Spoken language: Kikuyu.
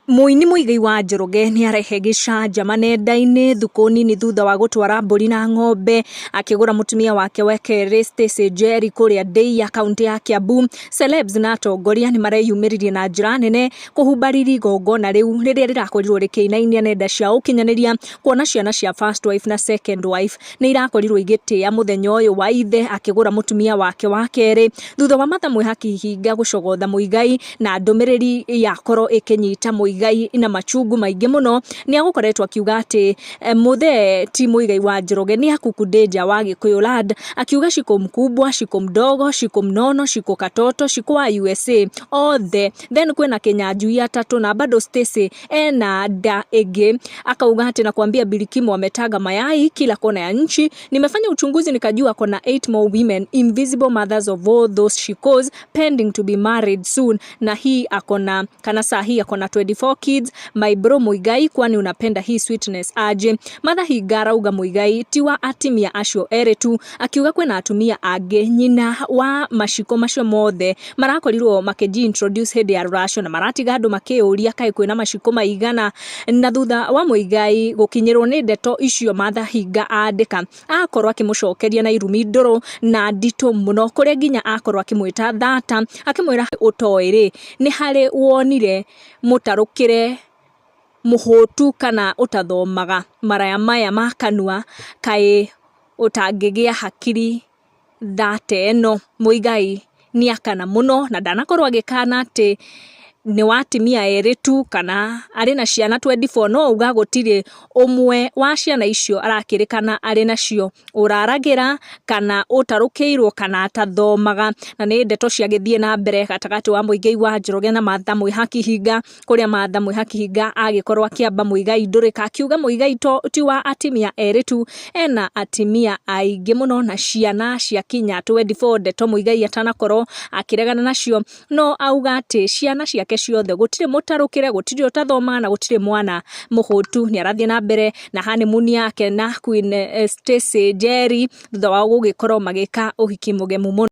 Mũini Muigai wa Njoroge nĩarehe gĩcanjama nenda-inĩ thukũ nini thutha wa gũtwara mbũri na ng'ombe akĩgũra mũtumia wake wa kerĩ Stacy Njeri kũrĩa Ndeiya kaũntĩ ya Kiambu. Celebs na atongoria nĩmareyumĩririe na njĩra nene kũhumba riri igongona rĩu rĩrĩa rĩrakorirwo rĩkĩinainia nenda cia ũkinyanĩria kuona ciana cia first wife na second wife nĩ irakorirwo igĩtĩa mũthenya ũyũ wa ithe akĩgũra mũtumia wake wa kerĩ thutha wa Martha Mwĩhaki Hinga gũcogotha Muigai na ndũmĩrĩri yakorwo ĩkĩnyita Muigai na machungu maingĩ mũno. Nĩ agũkoretwo akiuga atĩ mũthee ti Muigai wa Njoroge nĩ akukundĩnja wa Gĩkũyũ land, akiuga Shiko mkubwa, Shiko mdogo, Shiko mnono, Shiko katoto, Shiko wa USA othe, then kwĩna Kĩnyanjui atatũ na bado Stacy ena nda ĩngĩ. Akauga atĩ nakwambia Bilikimo ametaga mayai kila kona ya nchi. Nimefanya uchunguzi nikajua kona 8 more women, invisible mothers of all those shikos pending to be married soon, na hii akona kana saa hii akona 24 kids. My bro Muigai, kwani unapenda hii sweetness aje? Martha Hinga arauga Muigai ti wa atimia acio erĩ tu, akiuga kwĩna atumia angĩ nyina wa maciko macio mothe marakorirwo makĩji introduce hĩndĩ ya rũracio na maratiga andũ makĩyũria kaĩ kwĩna maciko maigana. Na thutha wa Muigai gũkinyĩrwo nĩ ndeto icio, Martha Hinga andĩka akorwo akĩmũcokeria na irumi ndũrũ na nditũ mũno, kũrĩa nginya akorwo akĩmwĩta thata, akĩmwĩra ũtoĩ rĩ nĩ harĩ wonire mũtarũkĩre mũhũtu kana ũtathomaga maraya maya ma kanua, kaĩ ũtangĩgĩa hakiri thata ĩno. Muigai nĩ akana mũno na ndanakorwo agĩkana atĩ nĩ wa atimia erĩ tu kana arĩ na ciana 24, no auga gũtirĩ ũmwe wa ciana icio arakĩrĩkana arĩ nacio ũraragĩra kana ũtarũkĩirwo kana atathomaga. Na nĩ ndeto ciagĩthiĩ na mbere gatagatĩ wa Muigai wa Njoroge na Martha Mwĩhaki Hinga, kũrĩa Martha Mwĩhaki Hinga agĩkorwo akĩamba Muigai ndũrĩka, akiuga Muigai ti wa atimia erĩ tu, ena atimia aingĩ mũno na ciana cia kinya 24, ndeto Muigai atanakorwo akĩregana nacio, no auga atĩ ciana ciake ciothe gũtirĩ mũtarũkĩre, gũtirĩ ũtathomaga na gũtirĩ mwana mũhũtu. Nĩ arathiĩ na mbere na honeymoon yake na Queen Stacy Njeri thutha wao gũgĩkorwo magĩka ũhiki mũgemu mũno.